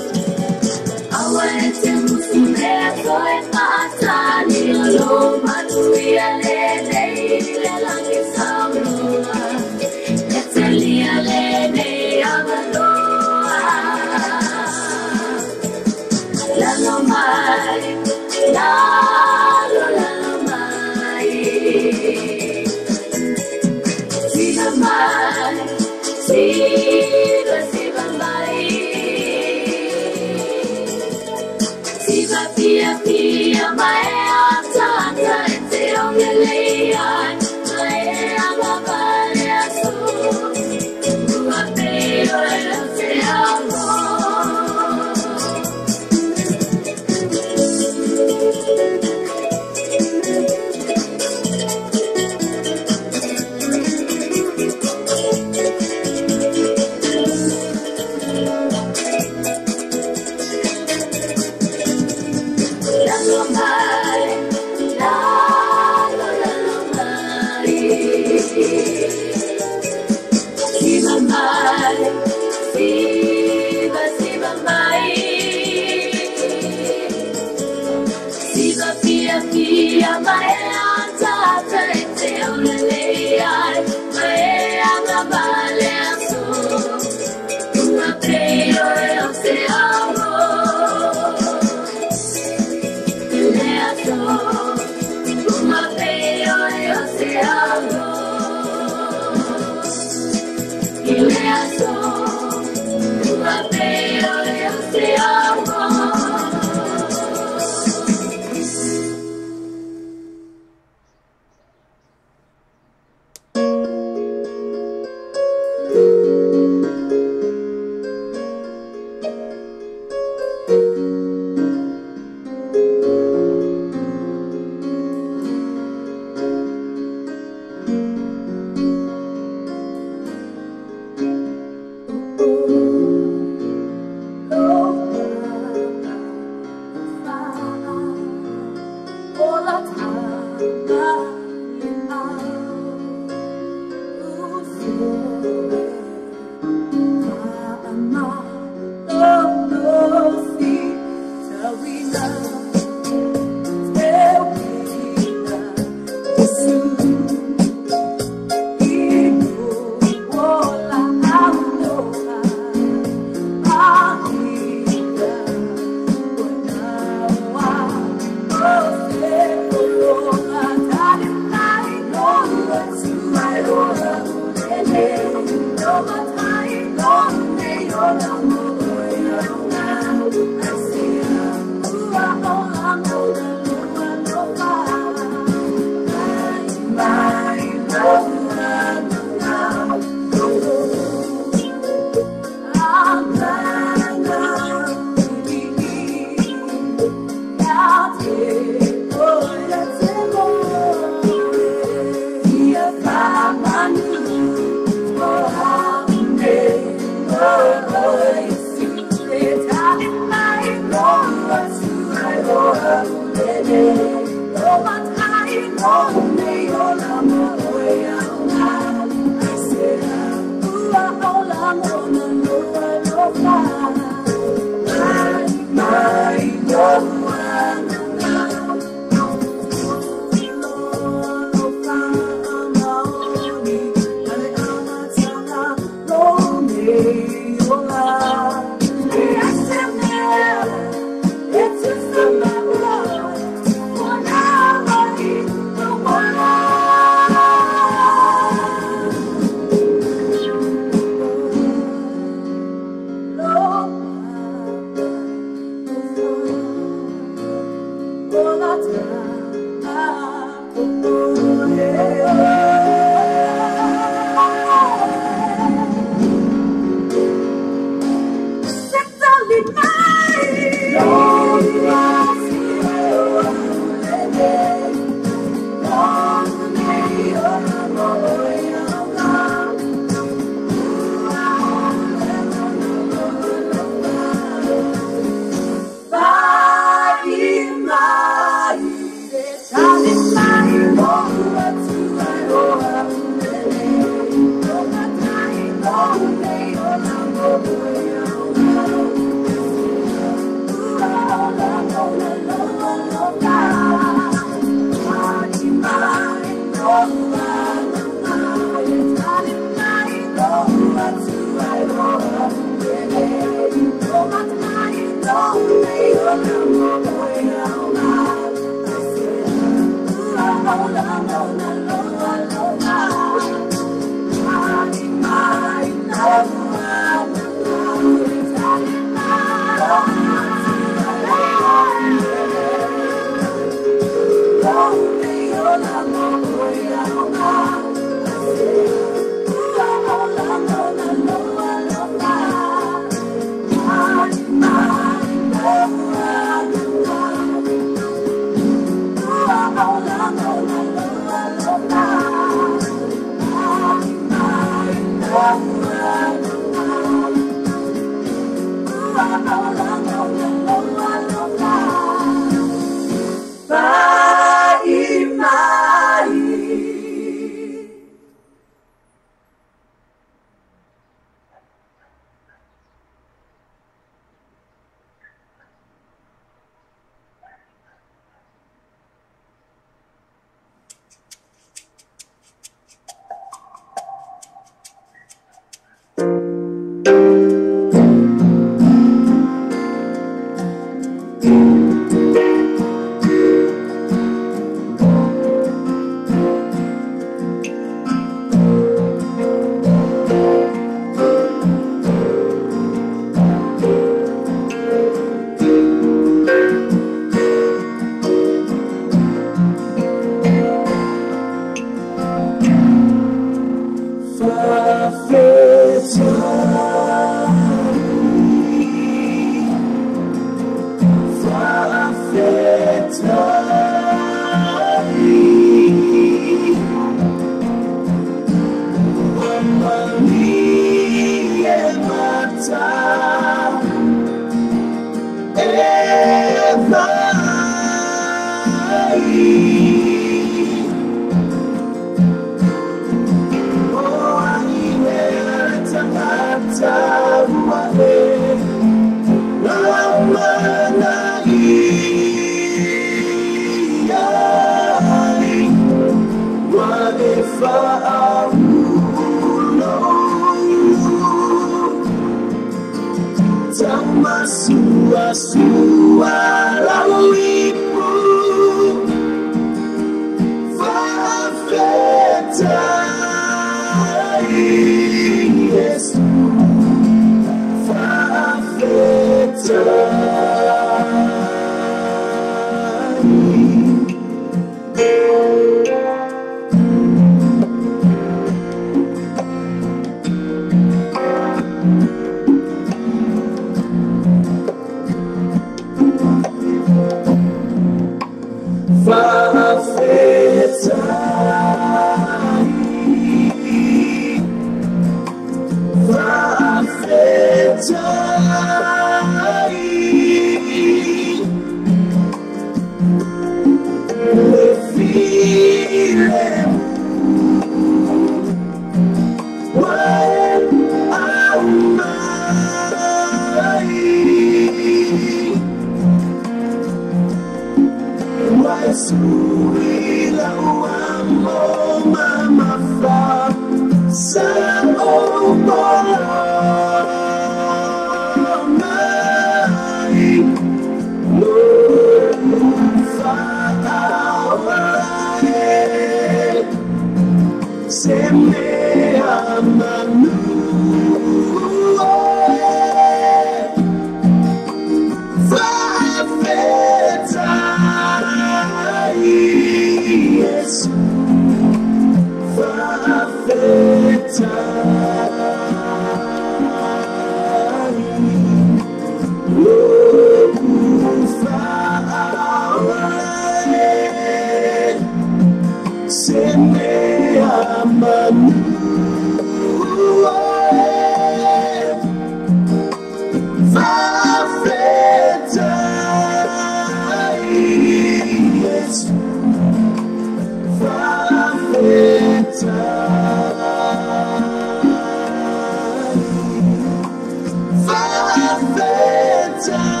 Yes,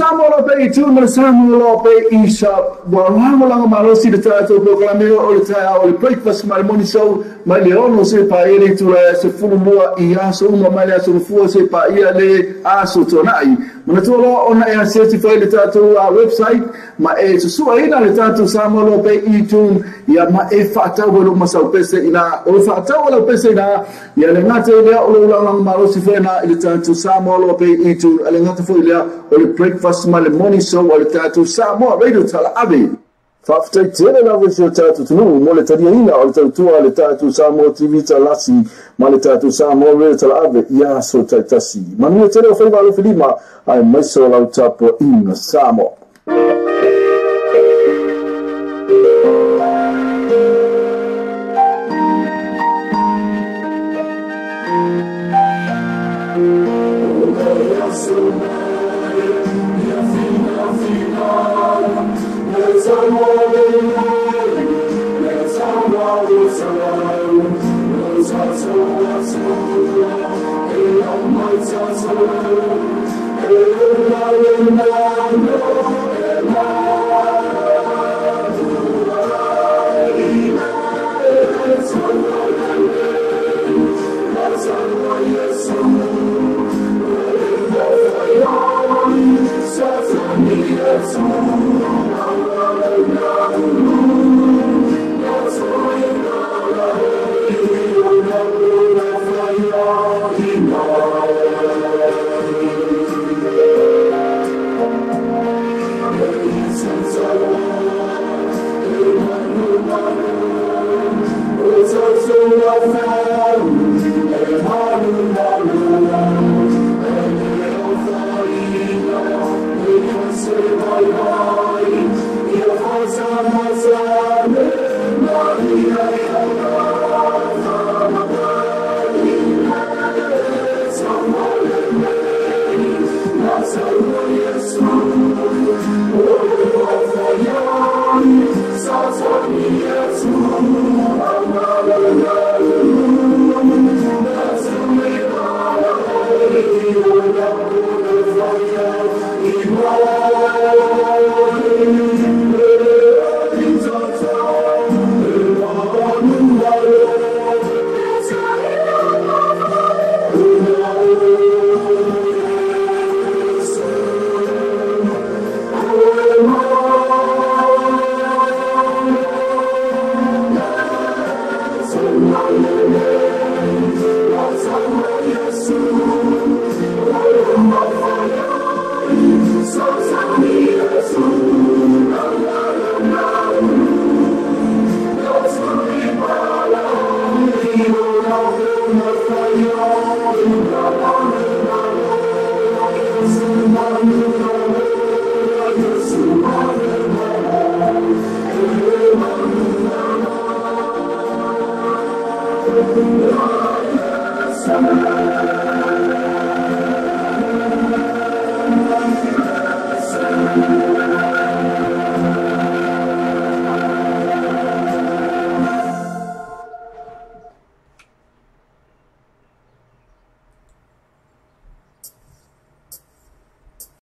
Samoa Loa pea i tune ma le Samoa Loa pea i sa ua lagolago malosi le tatou polokalame o le taeao o le breakfast ma le morning show mai le 6 seia paia le itula e 12 i aso uma mai le aso Gafua seia paia le aso Tuanai. Manatua loa ona e asiasi fai le tatou website ma e susuaina le tatou Samoa Loa Pay iTunes ia ma e faatau ai lou masaupese ina o le faatau lau pese ina ia le gata i lea o lou lagolago malosi foi na i le tatou Samoa Loa Pay iTunes a le gata foi lea o le breakfast ma le morning show a le tatou Samoa Radio Talaave. Faafetai tele lava i si o tatou atunuu mo le taliaina o le tautua a le tatou Samoa TV Talasi ma le tatou Samoa Radio Talaave i aso taitasi. Manuia tele o faiva alofilima aemaise o lau tapuaiga Samoa. Yes,